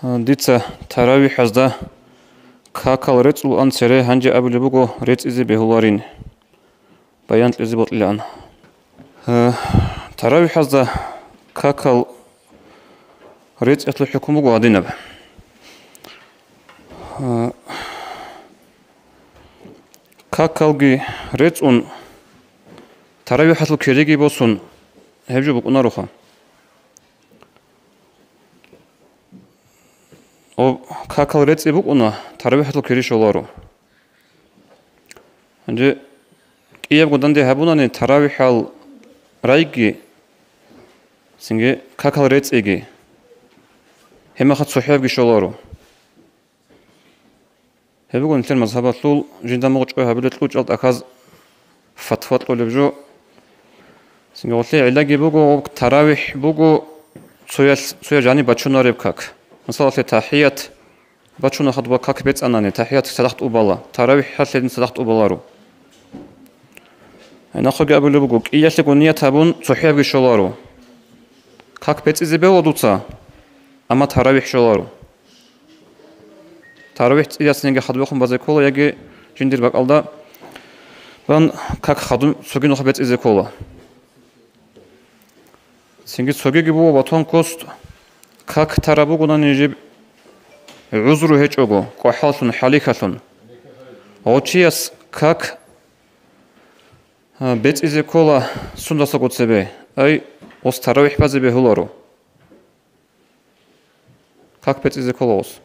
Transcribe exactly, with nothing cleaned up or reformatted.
Дица таравихӀазда какал рецӀулаан цере гьанже абулеб буго рецӀизе бегьуларин. Баян кьезе бокьилаан. Э, таравихӀазда какал рецӀиялъул хӀукму буго гьадинаб. Э, какалги рецӀун, таравихӀалъул кириги босун, гьеб жо букӀунароха. О, какал рецӀи букӀуна, таравихӀалъул кири щоларо. Гьанже кӀиябго данде гьабунани таравихӀал райги, цинги какал рецӀиги, гьебмаха цохӀиябги щоларо. Гьеб буго нилъер мазгьабалъул жинда мугъчӀвай гьабилел кьучӀал тӀахьаз фатва кьолеб жо. Цинги гъолъие гӀиллаги буго, гъоб таравихӀ буго цоял-, цоял жаниб бачунареб как. Мисалалъе, тахӀият бачуна хадуба как бецӀанани, тахӀият цадахъ тӀубала, таравихӀалъе гьедин цадахъ тӀубаларо. Гьанахъеги абулеб буго, кӀиялъего ният гьабун цохӀиябги щоларо. Как бецӀизе бегьула дуца, амма таравихӀ щоларо. ТаравихӀ цӀиясенги хадубехун базе ккола, яги жиндир бакӀалда бан как хадуб цоги нухалъ бецӀизе ккола. Цинги цогиги буго батон кост как тараб бугонани жиб гӀузру гьечӀого, кӀвахӀаллъун, хӀалихьалъун. Гъов чияс как, а, бецӀизе ккола сундасаго цебе, ай, гъос таравихӀ базе бегьуларо. Как бецӀизе ккола гъос?